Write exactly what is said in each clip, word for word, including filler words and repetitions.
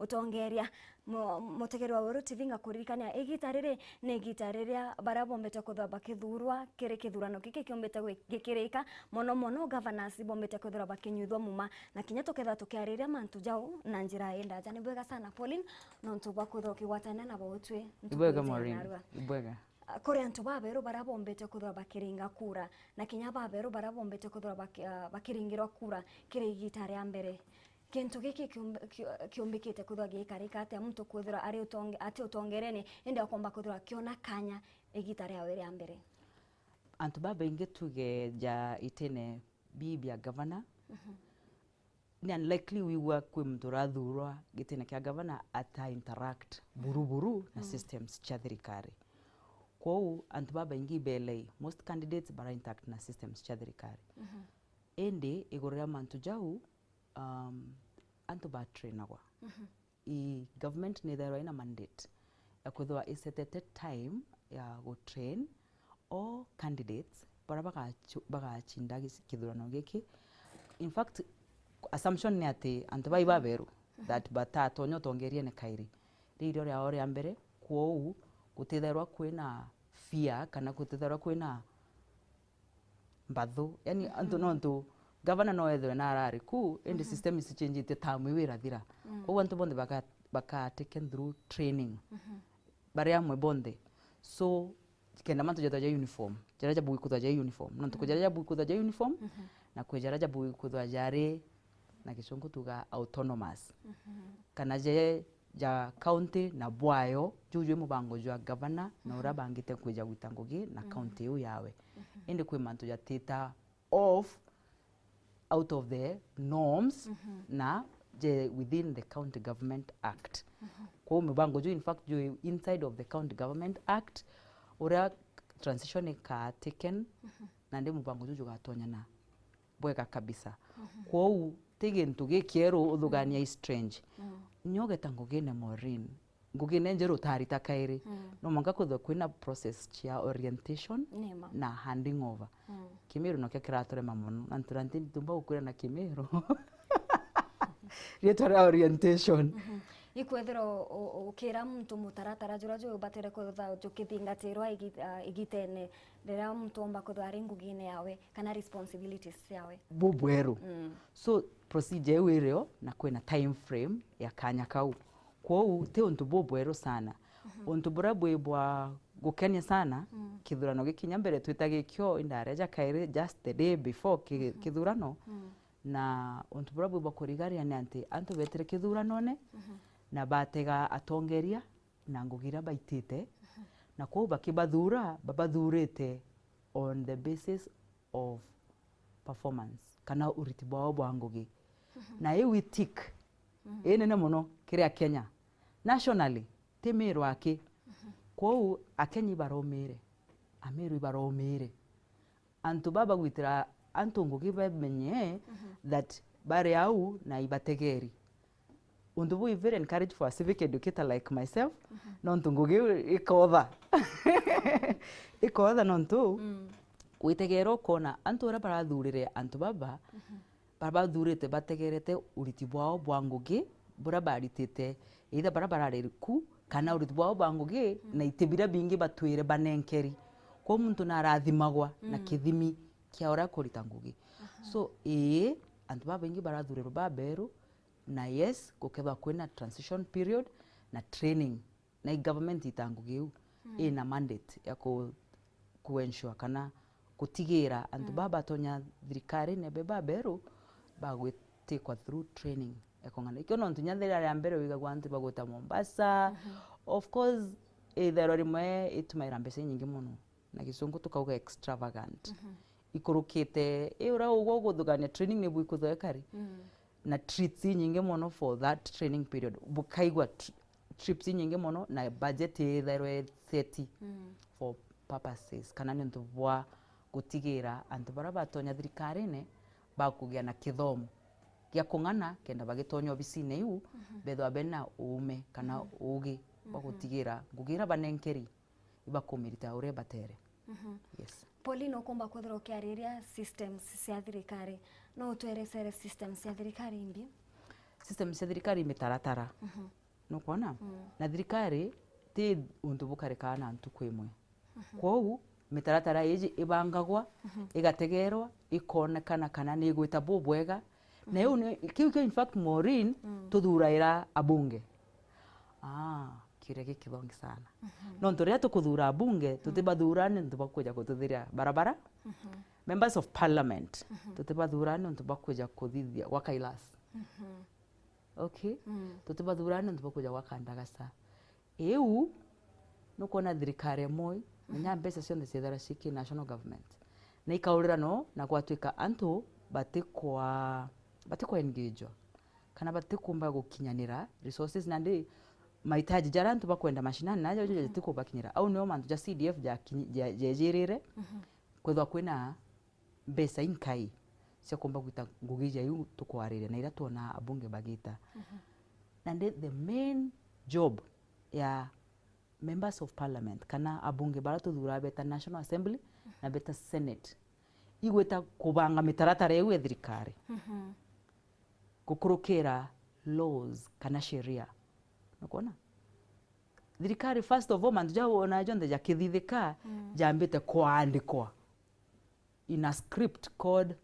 utongeria. Mu-, mutegerwa Weru T V ngakuririkania, igita riri ni igita riria baria bombite kwithirwa bakithurwa kiri kithurano giki kiumbite gwi-, gikirika, mono mono governors bombite kwithirwa bakinyuithwa muma, na kinya tukethirwa tukiariria mantu jau na njira indaja. Ni bwega sana, Pauline, nontu bwa kwithirwa ukigwatania nabo utwi. Ibwega, Maureen. Ibwega. Ah, kuri antu baberu baria bombite kwithirwa bakiringa kura, na kinya baberu baria bombite kwithirwa baki-, ah, bakiringirwa kura kiri igita ria mbere. Kintu giki kiumb-, kiu-, kiumbikite kwithirwa gikarika atia muntu kwithirwa ari utonge-, ati utongerene, indi akomba kwithirwa akiona kanya igita riawe ria mbere? Antu babaingi tuge ja itine bii bia gavana, Mhm. ni unlikely wigua kwi muntu urathurwa gitine kia gavana ata interact buru buru na Mm. systems cia thirikari. Kwou antu babaingi ibelei, most candidates bara interact na systems cia thirikari. Mhm. Indi iguru ria mantu jau, um, antu batrainagwa. Mhm. I government ni ithairwa ina mandate ya kwithirwa isetete time ya gutrain all candidates bara bagachu-, bagacinda gis-, kithurano giki. In fact, assumption ni ati antu bai baberu that batatonya utongeriene kairi, ri irio riao ria mbere, kwou gutithairwa kwina fear kana gutithairwa kwina mbathu. Yani, antu, Mhm. nontu gavana no ethirwe na arari ku, indi Mhm. system icicenjitie tamu iu irathira. Mm. Kwou antu bonthe baka-, baka taken through training. Mhm. Bari amwe bonthe. So, kenda mantu jethwa ja uniform, jaria jabui kwithwa ja uniform. Nontu kwi Mhm. jaria jabui kwithwa ja uniform, Mhm. na kwi jaria jabui kwithwa jari na Gicungu tuga autonomous. Mhm. Kana je ja county na bwayo, juu jwi mubango jwa gavana na uria Mhm. bangite kwija gwita ngugi na Mhm. county iu yawe. Mhm. Indi kwi mantu jatita off, out of the norms Mhm. na je within the County Government Act. Mhm. Kwou mubango juu, in fact, juu inside of the County Government Act, uria transition ikaa taken, Mhm. na ndi mubango juu jugatonyana bwega kabisa. Mhm. Kwou ti gintu gikieru uthugania Mm. i strange. Mm. Nyo ugeta ngugine, Maureen, ngugine njeru utarita kairi. Mm. No mwanka kwithirwa kwina process cia orientation Nima. na handing over. Mm. Kimiru nokio kiraturema mono. Na ntura nti ntumba gukwira na Kimiru. Rietwa ria orientation. Mhm. Ikwethirwa u-, u-, ukira muntu mutaratara juria jubatere kwithirwa jukithingatirwa igi-, ah, igitene riria muntu omba kwithirwa ari ngugine yawe kana responsibilities ciawe. Bubweru. Mm. So, procedure iu irio na kwina time frame ya kanya kau. Kwou ti untu bubweru sana. Mhm. Untu buria bwi bwa gukenia sana, Mm. kithurano gikinya mbere twita gikio indareja kairi just the day before ki-, Mhm. kithurano. Mm. Na untu buria bwi bwa kurigaria ni ati antu betire kithuranone Mhm. na batega atongeria na ngugi iria baitite, Mhm. na kwou bakibathura, babathurite on the basis of performance, kana uriti bwao bwa ngugi. Mhm. Na iu i tick Mhm. inene mono kiri Akenya. Nationally, ti Meru aki. Mhm. Kwou Akenya ibaromire, Ameru ibaromire. Antu baba bagwitira antu ngugi bamenye Mhm. that bari au na ibategeri. Untu buu is very encourage for a civic educator like myself, Mhm. nontu ngugi iu ikotha. Ikotha nontu Mm. witegera ukona antu uria barathurire antu baba, Mhm. baria bathurite bategerete uriti bwao bwa ngugi buria baritite, either baria barari ku, kana uriti bwao bwa ngugi Mm. na iti biria bingi batwire banenkeri. Kwou muntu narathimagwa na Mm. kithimi kia uria akurita ngugi. Aha. So, ii, antu babaingi barathurirwa baberu, na yes, gukethwa kwina transition period na training, na i government ita ngugi iu Mm. ina mandate ya ku, ku ensure kana gutigira antu Mm. baa batonya thirikarine be baberu bagwitikwa through training ya kung'ana. Ikio nontu nya thira ria mbere wigagwa antu bagwita Mombasa. Mhm. Of course, itherwa rimwe itumaira mbeca inyingi mono, na Gisungu tukauga extravagant. Mhm. Ikurukite, i uria ugwa uguthugania training ni bwikuthoeka ri? Mm. Na treats inyingi mono for that training period. Bukaigwa tr-, trips inyingi mono, na budget ithairwe set Mm. for purposes, kana ni untu bwa gutigira antu baria batonya thirikarine bakugia na kithomo gia kung'ana, kenda bagitonya obisine iu, Mhm. bethwa bena uume kana Mhm. uugi bwa Mhm. gutigira ngugi iria banenkeri ibakumirita uria ibatere. Mhm. Yes. Pauline, ukumba kwithirwa ukiariria systems cia thirikari. No utwerecere systems cia thirikari imbi? system cia thirikari i mitaratara. Mhm. Nukwona? Mm. Na thirikari ti untu bukarikaa na ntuku imwe. Mhm. Kwou, mitaratara iji ibangagwa, mhm, igategerwa, ikonekana kana ni igwita bubwega. Na, mhm, iu ni, kiu kio, in fact, Maureen, mm, tuthuraira abunge. Ah, kiuria giki kithongi sana. Mhm. Nontu riria tukuthura abunge, mm, tutibathura niuntu bwa kwija kututhiria barabara. Mhm. Members of parliament, mhm, tutibathura niuntu bwa kwija kuthithia gwa Kailas. Mhm. Okay? Mm. Tutibathura niuntu bwa kwija gwaka ndagasa. Iu, nukwona thirikari ya Moi, menya, mhm, mbeca cionthe ciethera ciki national government. Na ikaurira no, na gwatwika antu batikwa, batikwa engagwa, kana batikumba gukinyanira resources, nandi mahitaji jaria antu bakwenda mashinani najo, mhm, jatikubakinyira. Au nio mantu ja C D F jakinyi-, ja-, jejirire, mhm, kwithwa kwina mbeca inkai cia kumba gwita ngugi ja iu tukwariria na iria twona abunge bagita. Mhm. Nandi the main job ya members of parliament kana abunge baria tuthuraa beta National Assembly na beta Senate, igwita kubanga mitaratara iu ya thirikari, mhm, gukurukira laws kana sheria. Nukwona? Thirikari, first of all, mantu ja wona jonthe jakithithika, mm, jambite kwandikwa in a script called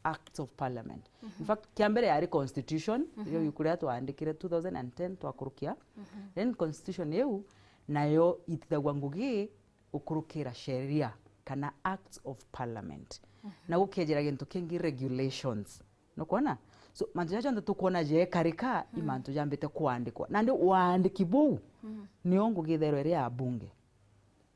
Acts of Parliament. Mhm. In fact, kia mbere yari constitution, mhm, iyo yuku riria twandikire two thousand and ten twakurukia. Mhm. Then constitution iu nayo itithagua ngugi gukurukira sheria kana Acts of Parliament. Mhm. Na gukejira gintu kingi, regulations. Nukwona? So, mantu jaja jonthe tukwona jekarika, i, mm, mantu jambite kwandikwa. Nandi wandiki buu, mm, nio ngugi itherwa iri ya abunge.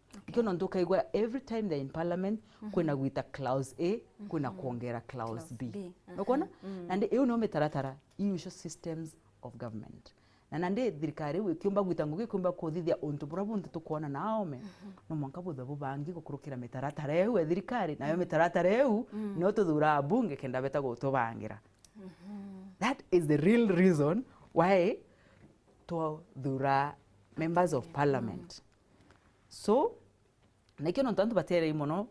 Okay. Ikio nontu ukaigua every time they're in parliament, mhm, kwina gwita clause A, kwina, mhm, kwongera clause, clause B. B. Aha. Nukwona? Mm. Nandi iu nio mitaratara, iu icio systems of government. Na nandi thirikari iu ikiumba gwita ngugi, ikiumba kuthithia untu buria bunthe tukwona na aome, mhm, no mwanka buthe bubangi gukurukira mitaratara iu ya thirikari, nayo, mhm, mitaratara iu, mm, nio tuthuraa abunge kenda beta gutubangira. Mhm. That is the real reason why twathuraa members of parliament. Mhm. So, na ikio nontu antu baterei mono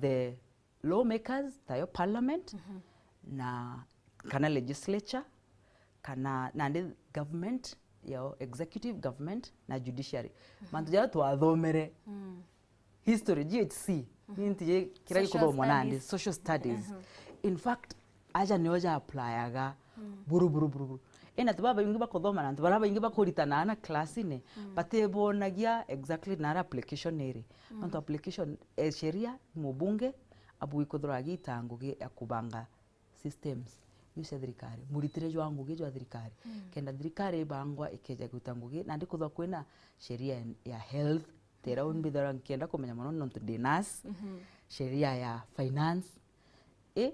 the lawmakers, tayo parliament, mhm, na kana legislature, kana nandi government, yo executive government na judiciary. Mhm. Mantu jaria twathomere, mm, history, G H C, mhm, ni nti kiria, social gikuthomwa nandi, studies, social studies. Mhm. In fact, aja nio ja applyaga, mm, buru, buru, buru, buru. Ina antu babaingi bakuthoma na antu baria baingi bakuritana na class-ini, mm, batibonagia exactly nara application iri. Mm. Nontu application, eh, sheria, mubunge abui kuthura agita ngugi ya kubanga systems iu cia thirikari, muritire jwa ngugi jwa thirikari. Mm. Kenda thirikari ibangwa ikeja gwita ngugi, nandi kuthwa kwina sheria ya, ya health, tera, mhm, mbithagirwa nkienda kumenya mono nontu ndi nurse, mhm, sheria ya finance, i,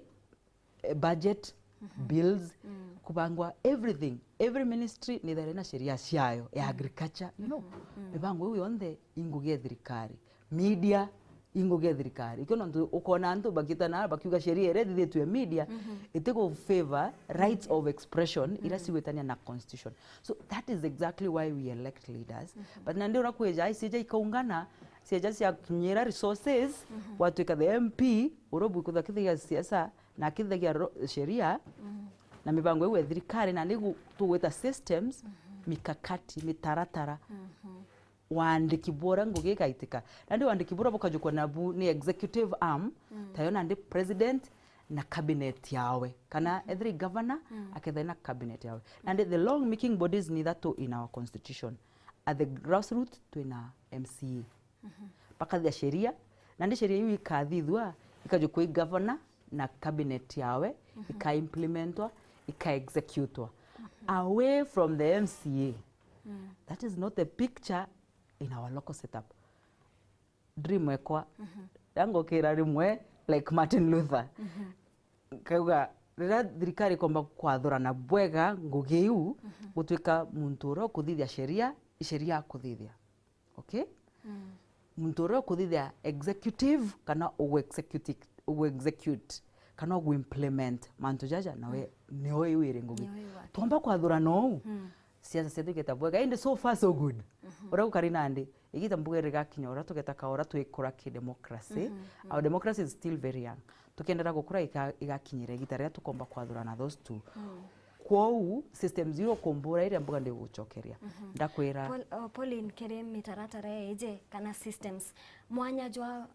eh, budget, mhm, bills, mm, kubangwa everything. Every ministry nithaire na sheria ciayo ya, mm, agriculture, you know. Mhm, mm. Mibango iu yonthe i ngugi ya thirikari. Media i ngugi ya thirikari. Ikio nontu ukona antu bakitana bakiuga sheria iria ithithitue media, mhm, itigu favor rights, mhm, of expression iria, mhm, cigwitania na constitution. So that is exactly why we elect leaders. Mhm. But nandi uria kwija, ai cieja ikaungana, cieja ciakinyira resources, mhm, gwatwika the M P uria ubui kuthakithagia siasa na akithagia ro-, sheria, mm, na mibango iu ya thirikari, na nigu tugwita systems, mhm, mikakati, mitaratara, mhm, wandiki bwa uria ngugi igaitika. Nandi wandiki buria bukajukwa nabu ni executive arm, mm, tayo nandi president na cabinet yawe, kana, mhm, ethira i governor, mm, akethira na cabinet yawe. Nandi the law making bodies ni ithatu in our constitution. At the grassroots, twina M C A. Mhm. Bakathithia sheria, nandi sheria iu ikathithua, ikajukwa i governor na cabinet yawe, mhm, ikaimplementwa, ikaexecutwa. Mhm. Away from the M C A. Mm. That is not the picture in our local setup. Dream ekwa, mhm, yangukira rimwe like Martin Luther. Mhm. Nkauga, riria thirikari ikomba kwathurana bwega ngugi iu, mhm, gutwika muntu uria ukuthithia sheria, i sheria akuthithia. Okay? Mm. Muntu uria ukuthithia executive kana ugu execute, ugu execute, kana ugu implement mantu jaja, nawe, mm, nio iu iri ngugi. Nio iu wake. Twomba kwathurana uu, mm, siasa cietu igeta bwega. Indi so far so good. Mhm. Uria gukari nandi, igita mbuga rigakinya uria tugeta ka uria twikura ki democracy. Mhm, mm. Our democracy is still very young. Tukiendelea gukura iga-, igakinyira igita riria tukomba kwathurana those two. Mm. Kwou systems iu ukumbura iria mbuga ndigugucokeria. Mhm. Ndakwira. Paul-, oh, Pauline, kiri mitaratara iji kana systems, mwanya jwa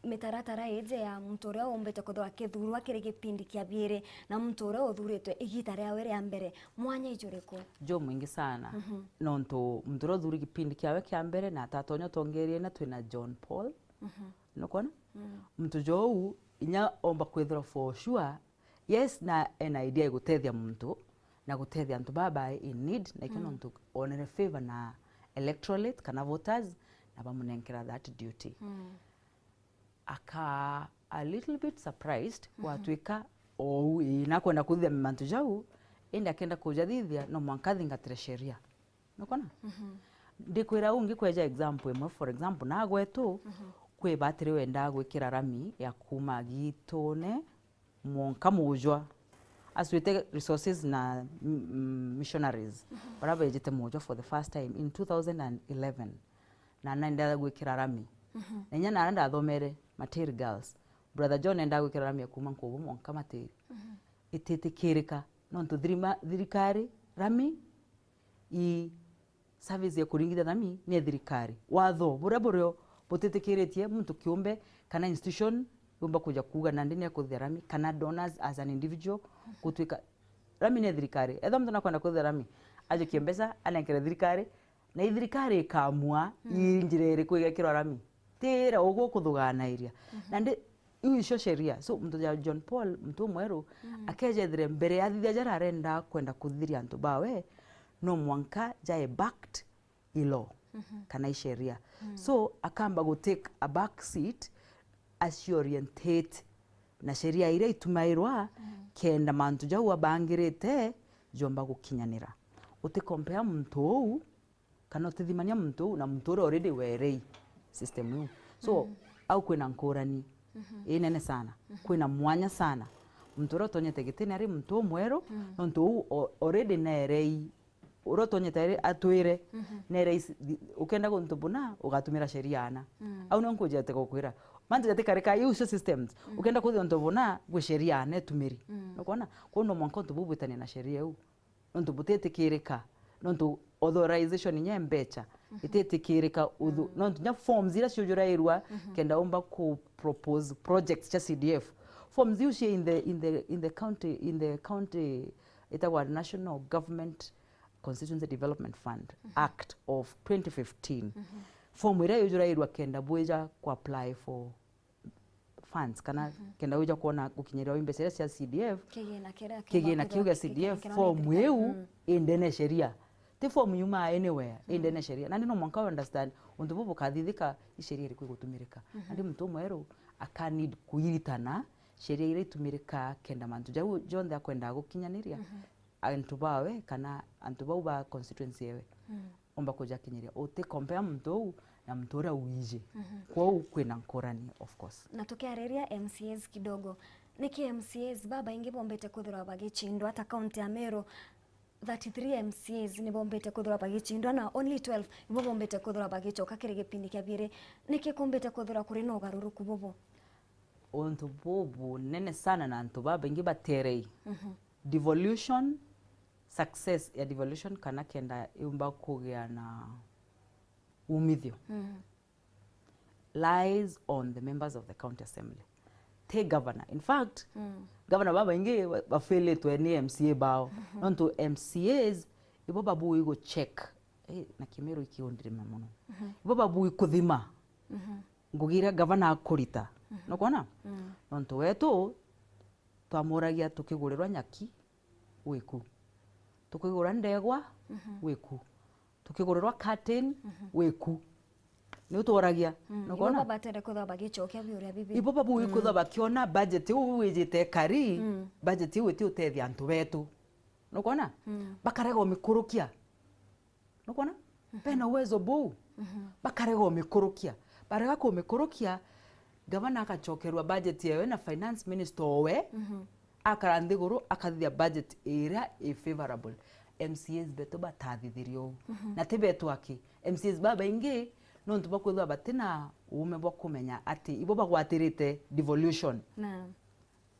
mitaratara iji ya muntu uria umbite kwithirwa akithurwa kiri gipindi kia biiri na muntu uria uthuritwe igita riawe ria mbere, mwanya ijuriku? Jumwingi sana. Mhm. Nontu muntu uria uthuri gipindi kiawe kia mbere na atatonya utongeria na twina John Paul. Mhm. Nukwona? Mm. Muntu jou inya omba kwithirwa for sure, yes, na ena idea igutethia muntu na gutethia antu babae in need, na ikio, mm, nontu onere favor na electorate kana voters, na bamunenkera that duty. Mm. Aka a little bit surprised, mhm, gwatwika ou, ii, nakwenda kuthithia mantu jau, indi akenda kujathithia, no mwanka athingatire sheria. Nukona? Mhm. Ndikwira uu ngikweja example imwe, for example, na gwetu, mhm, kwi batiri wendaa gwikira rami ya kuuma Gitune mwanka Mujwa. Acwite resources na, mm, mm, missionaries, mhm, baria bejite Mujwa for the first time in two thousand and eleven. Na nenda gwikira rami. Mhm. Na inya nara ndathomere Materi Girls. Brother John endaa gwikira rami ya kuuma Nkubu mwanka Materi. Mhm. Ititikirika. Nontu thirima-, thirikari, rami, i service ya kuringithia rami ni ya thirikari. Watho buria burio butitikiritie muntu kiumbe kana institution yumba kuja kuuga nandi ni akuthithia rami, kana donors as an individual, gutwika rami ni ya thirikari. Ethwa muntu nakwenda kuthithia rami, ajukie mbeca, anenkere thirikari, na i thirikari ikamua, mm, i njira iriku igekirwa rami. Ti ira uguo kuthuganairia. Mhm. Nandi iu icio sheria. So, muntu ja John Paul, muntu umweru, mm, akejethire mbere ya athithia jaria arenda kwenda kuthithiria antu bawe, no mwanka jae backed i law, mhm, kana i sheria. Mm. So, akamba gu take a back seat, aciorientate na sheria iria itumairwa, mm, kenda mantu jau abangirite jomba gukinyanira. Uti compare muntu uu kana utithimania muntu uu na muntu uria already werei system iu. So, mm, au kwina nkurani, mhm, inene sana. Mhm. Kwina mwanya sana. Muntu uria utonyete gitine ari muntu umweru, mm, nontu uu o-, already nerei, uria utonyete ari atwire, mhm, nerei s-, thi-, ukenda guntu buna, ugatumira sheria ana. Mm. Au nio nkujete gukwira. Mantu jatikarika, iu cio systems. Mm. Ukenda kuthia untu buna, gwi sheria ana itumiri. Mm. Nukwona? Kwou no mwanka untu buu bwitanie na sheria iu. Nontu butitikirika, nontu authorization inya ya mbecha, mhm, ititikirika uthu-, mm, nontu inya forms iria ciujurairwa, mhm, kenda umba ku propose projects cia C D F. Forms iu cie in the, in the, in the county, in the county, itagwa National Government Constituency Development Fund, mhm, Act of twenty fifteen. Mhm. Form iria yujurairwa kenda bwija ku apply for funds, kana, mhm, kenda wija kwona gukinyirwa i mbeca iria cia C D F, kigina kiria kigina kiu gia C D F, form iu, mm, i ndene ya sheria. Ti form yumaa anywhere, i, mm, ndene ya sheria. Nandi no mwanka u understand untu buu bukathithika, i sheria iriku igutumirika. Mhm. Nandi muntu umweru aka need kuiritana sheria iria itumirika kenda mantu jau jonthe akwendaa gukinyaniria, mhm, antu bawe kana antu bau ba constituency ewe. Mm. Umba kujakinyiria. Uti compare muntu uu na muntu uria wiji. Mhm. Kwou kwina nkurani, of course. Na tukiariria M C As kidogo, niki M C As babaingi bombite kwithirwa bagicindwa ta kaunti ya Meru? Thirty-three M C As ni bombite kwithirwa bagicindwa na only twelve nibo bombite kwithirwa bagicoka kiri gipindi kia biiri. Niki kumbite kwithirwa kuri na ugaruruku bubu? Untu bubunene sana na antu babaingi baterei. Mhm. Devolution, success ya devolution kana kenda yumba kugia na umithio, mm, lies on the members of the county assembly. Ti governor. In fact, mm, governor babaingi ba-, bafailitwe ni M C A bao. Mhm. Nontu M C As ibo babui gu check. Eh, na Kimiru ikiundirima muno. Mhm. Ibo babui kuthima, mhm, ngugi iria governor akurita. Mhm. Nukwona? Mm. Nontu wetu twamuragia tukigurirwa nyaki, wiku. Tukigura ndegwa, mhm, wiku. Tukigurirwa curtain, mhm, wiku. Niu tworagia. Mm. Nukwona? Ibo babatere kwithirwa bagicokia biuria bibi. Ibo babui, mm, kwithirwa bakiona budget iu wijite kari, mm, budget iu iti utethia antu betu. Nukwona? Mm. Bakarega umikurukia. Nukwona? Mhm. Bena uwezo buu. Mhm. Bakarega umikurukia. Barega kumikurukia, gavana agacokerua budget yawe na finance minister owe, mhm, akara nthiguru, akathithia budget iria i favorable. M C As betu batathithirie uu. Mhm. Na ti betu aki. M C As babaingi, nontu bwa kwithirwa batina uume bwa kumenya ati ibo bagwatirite devolution. Naam.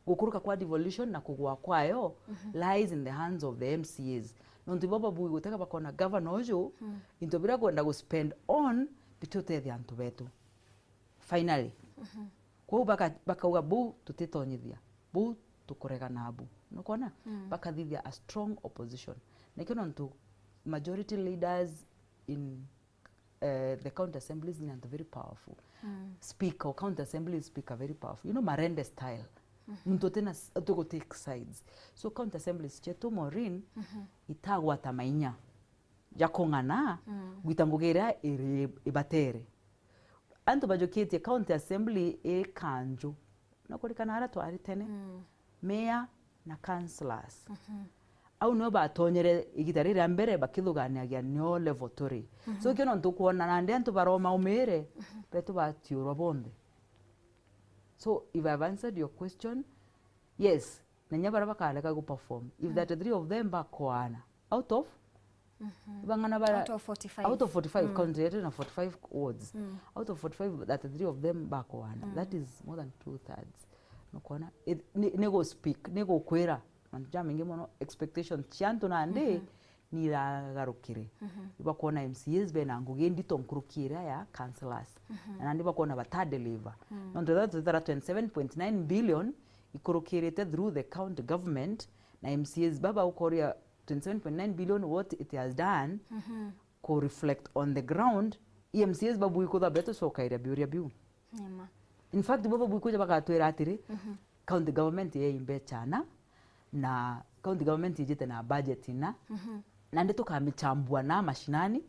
gukuruka kwa devolution na kugwa kwayo lies in the hands of the M C As. Nontu ibo babui gutega bakona governor uju, into biria akwenda gu spend on bitutethia antu betu. Finally. Kwou baka-, bakauga, "Buu tutitonyithia, buu tukurega nabu." Nukwona? Bakathithia a strong opposition. Nikio nontu majority leaders in, eh, the county assemblies ni antu very powerful. Speaker o county assembly speaker very powerful. You know, Marende style. Muntu utina s-, uti gu take sides. So county assemblies cietu, Maureen, itagwata mainya ja kung'ana gwita ngugi iria iri ibatere. Antu bajukitie county assembly i kanju, na kurikana aria twari tene, mayor na councillors. Au nio batonyere igita riria mbere bakithuganiagia nio level turi. So kio nontu kwona nandi antu baroma umire, betu batiurwa bonthe. So if I have answered your question, yes, na inya baria bakarega gu perform, if thirty-three of them bakoana out of, bang'ana bara, out of forty-five. Out of forty-five, county yetu na forty-five wards. Out of forty-five, thirty-three of them bakoana. That is more than two thirds. Nukwona? It-, ni, ni gu speak, ni gukwira mantu jamaingi mono, expectations cia antu nandi ni iragarukire. Ibakwona M C As bena ngugi ndito nkuruki iria ya councillors. Na nandi bakwona bata deliver. Nontu ethira twithira twenty-seven point nine billion ikurukirite through the county government, na M C As baba ukoria twenty-seven point nine billion, what it has done, ku reflect on the ground, i M C As babui kutha betu cokairia biuria biu. Nima. In fact, bo babui kuja bagatwira atiri, county government yei mbecha na, na county government ijite na budget na, nandi tukamichambua na mashinani,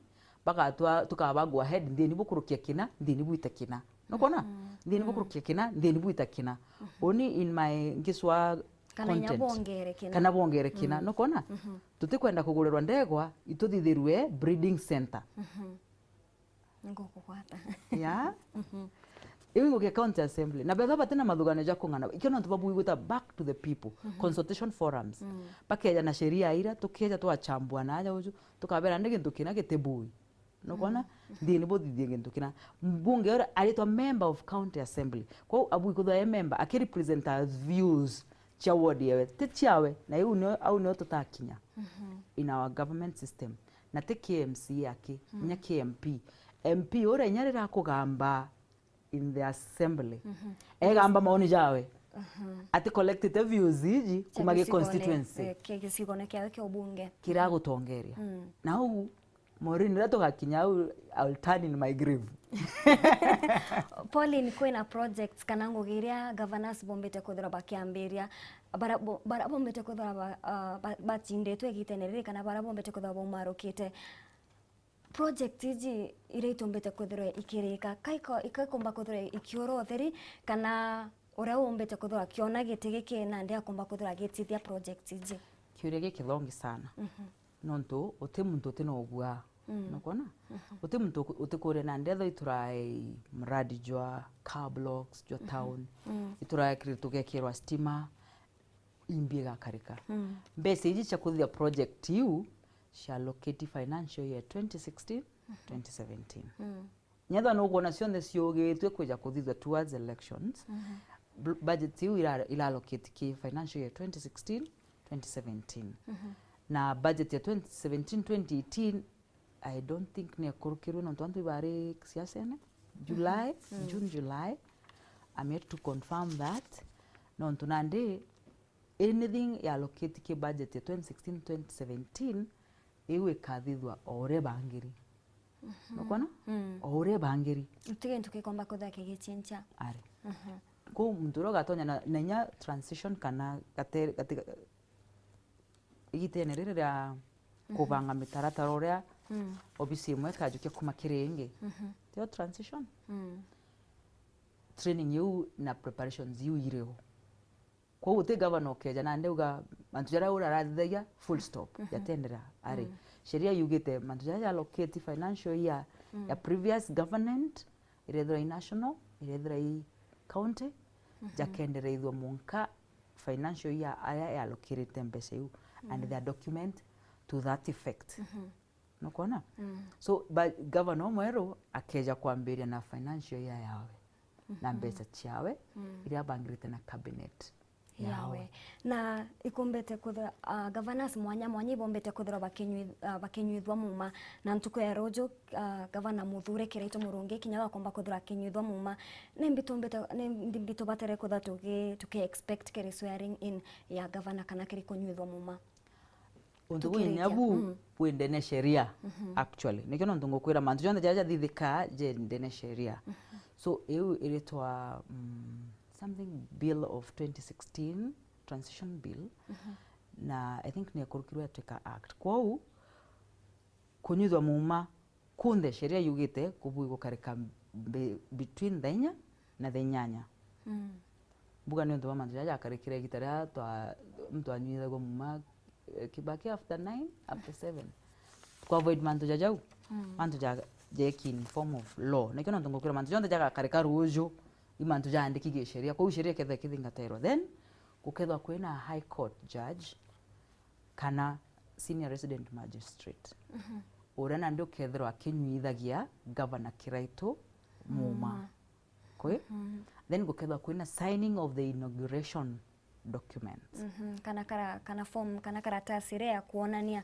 bagatwa, tukaba go ahead, nthini bukurukia kina, nthini buite kina. Nukwona? Nthini bukurukia kina, nthini buite kina. Uni in my ngiswa Kana inya content. Bongere kina. Kana bongere kina. Nukwona? Tutikwenda kugurirwa ndegwa, ituthithirwe breeding center. Ngukugwata. Ya? Iu ngukia county assembly. Na betha batina mathugano ja kung'ana. Ikio nontu babui gwita back to the people. Consultation forums. Bakeja na sheria ira, tukeja twachambua na aja uju, tukabera ndi gintu kina gitibui. Nukwona? Nthini buthithie gintu kina. Mbunge uria aritwa member of county assembly. Kwou abui kuthwa e member, akirepresenta views cia ward yewe. Ti ciawe, na iu nio, au nio tutakinya in our government system. Na ti ki M C A aki, inya ki M P. M P uria inya riria akugamba in the assembly, egamba maoni jawe. Ati collectite views iji kuma gi constituency. Kia gicigone kiawe kia ubunge. Kiria agutongeria. Na au, Maureen, riria tugakinya au, I'll turn in my grave. Pauline, kwina projects kana ngugi iria governors bombite kwithirwa bakiambiria, bara bo-, bara bombite kwithirwa ba-, ah, ba-, bachinditwe igitene riri, kana bara bombite kwithirwa baumarukite? Project iji iria itumbite kwithirwa ikirika, kaiko-, ikaikumba kwithirwa ikiura utheri, kana uria umbite kwithirwa akiona giti giki nandi akumba kwithirwa agitithia project iji? Kiuria gikithongi sana. Nontu uti muntu utina ugua. Nukwona? Uti muntu uku-, utikuria nandi ethwa iturae mradi jwa car blocks, jwa town. Iturae kiri tugekirwa stima, imbi igakarika. Mbeca iji cia kuthithia project iu cia allocate financial year twenty sixteen, twenty seventeen. Nyethwa nukwona cionthe ciugitwe kwija kuthithwa towards elections, bl-, budget iu ira, ira allocate ki financial year twenty sixteen, twenty seventeen. Na budget ya twenty seventeen, twenty eighteen, I don't think ni akurukirwe nontu antu ibari siasene. July, June, July. I'm yet to confirm that. Nontu nandi, anything ya allocate ki budget ya twenty sixteen, twenty seventeen, iu ikathithwa o uria bangiri. Nukwona? O uria bangiri. Guti gintu gikomba kwithirwa kigichincha. Ari. Kwou muntu uria ugatonya na, na inya transition kana gate-, gati-, igitene riri ria kubanga mitaratara uria obisi imwe ikajukia kuma kiri ingi. Tio transition? Training iu na preparations iu iriho. Kwou guti governor ukeja nandi auga mantu jaria ura arathithagia, full stop, jatendera. Ari, sheria yugite mantu jaria ja allocate financial year ya previous government, irethira i national, irethira i county, jakendereithua mwanka financial year aria ya allocate mbeca iu, and their document to that effect. Nukwona? So, ba, governor omweru akeja kwambiria na financial year yawe, na mbeca ciawe iria abangirite na cabinet. yawe. Yawe. Na ikumbite kwithirwa, ah, governors mwanya mwanya ibombite kwithirwa bakinywi-, ah, bakinyuithwa muuma. Na ntuku ya ruju, ah, gavana muthure Kiraitu Murungi kinya agakomba kwithirwa akinyuithwa muuma. Ni mbi tumbite, ni mbi tubatere kwithirwa tuki-, tuki expect kiri swearing in ya gavana kana kiri kunyuithwa muuma? Untu buu Tukirikia. Nyabu Mm. bwi ndene sheria, Mhm. actually. Nikio nontu ngukwira mantu jonthe jaria jathithikaa je ndene sheria. Mhm. So, iu iritwa, mm, something bill of twenty sixteen, transition bill. Mhm. Na I think ni yakurukirwe yatwika act. Kwou, kunyuithwa muuma kunthe sheria yugite kubui gukarika mbe-, between thaa inya na thaa inyanya. Mm. Mbuga ni untu bwa mantu jaja jakarikire igita riria twa-, muntu anyuithagua muuma, eh, Kibaki after nine, after seven. Ku avoid mantu ja jau, Mm. mantu ja, jeki in form of law. Nikio nontu ngukwira mantu jonthe jagakarika ruju, i mantu jaandiki gi sheria. Kwou sheria kethira ikithingatirwa. Then, gukethirwa kwina High Court judge, kana senior resident magistrate. Mhm. Uria nandi ukethirwa akinyuithagia Governor Kiraitu muuma. Muuma. Kwi? Mhm. Then gukethirwa kwina signing of the inauguration documents. Mhm. Kana kara-, kana form, kana karatasi iria ya kuonania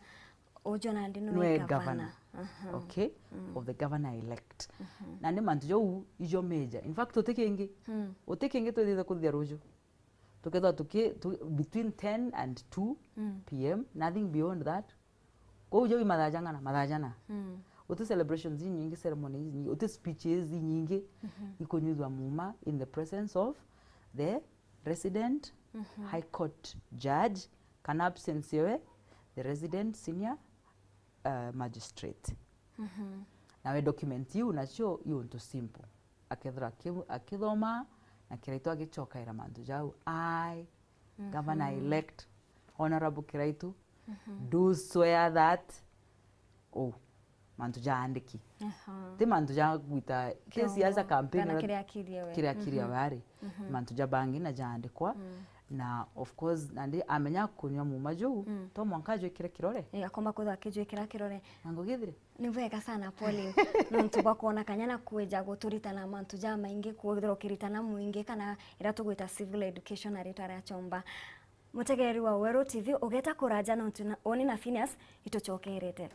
uju nandi nwe Nwe governor. Governor. Aha. Okay? Mm. Of the governor elect. Mhm. Nandi mantu jau ijo major. In fact, uti kingi. Mm. Uti kingi twithite kuthithia ruju. Tukethirwa tuki-, tu-, between ten and two Mm. P M, nothing beyond that. Kwou jau i mathaa jang'ana, mathaa jana. Mm. Uti celebrations inyingi, ceremonies inyingi, uti speeches inyingi Mhm. ikunyuithua muuma in the presence of the resident Mhm. High Court judge, kana absence yewe, the resident senior, uh, magistrate. Mhm. Nawe document iu nacio i untu simple. Akethirwa aki-, akithoma na Kiraitu agicokaira mantu jau. I, Governor Mhm. elect, Honorable Kiraitu, Mhm. do swear that, oh, mantu jaandiki. Aha. Ti mantu ja gwita, ti Kiongo. Siasa campaign Kana ura-, kiria akirie we. Kiria akirie Mhm. we ari. Mhm. Mantu ja bangi na jaandikwa. Mm. Na of course, nandi amenya kunyua muuma juu, Mm. to mwanka ajwikire kirore. Eh, akomba kwithirwa akijwikira kirore. Na ngugithire? Ni bwega sana, Pauline, nontu bwa kwona kanya na kwija guturitana mantu jamaingi, kwithirwa ukiritana mwingi, kana iria tugwita civil education na ritwa ria chomba. Mutegeeri wa Weru T V, ugeta kuraja nontu na, uni na Phineas itucokerete.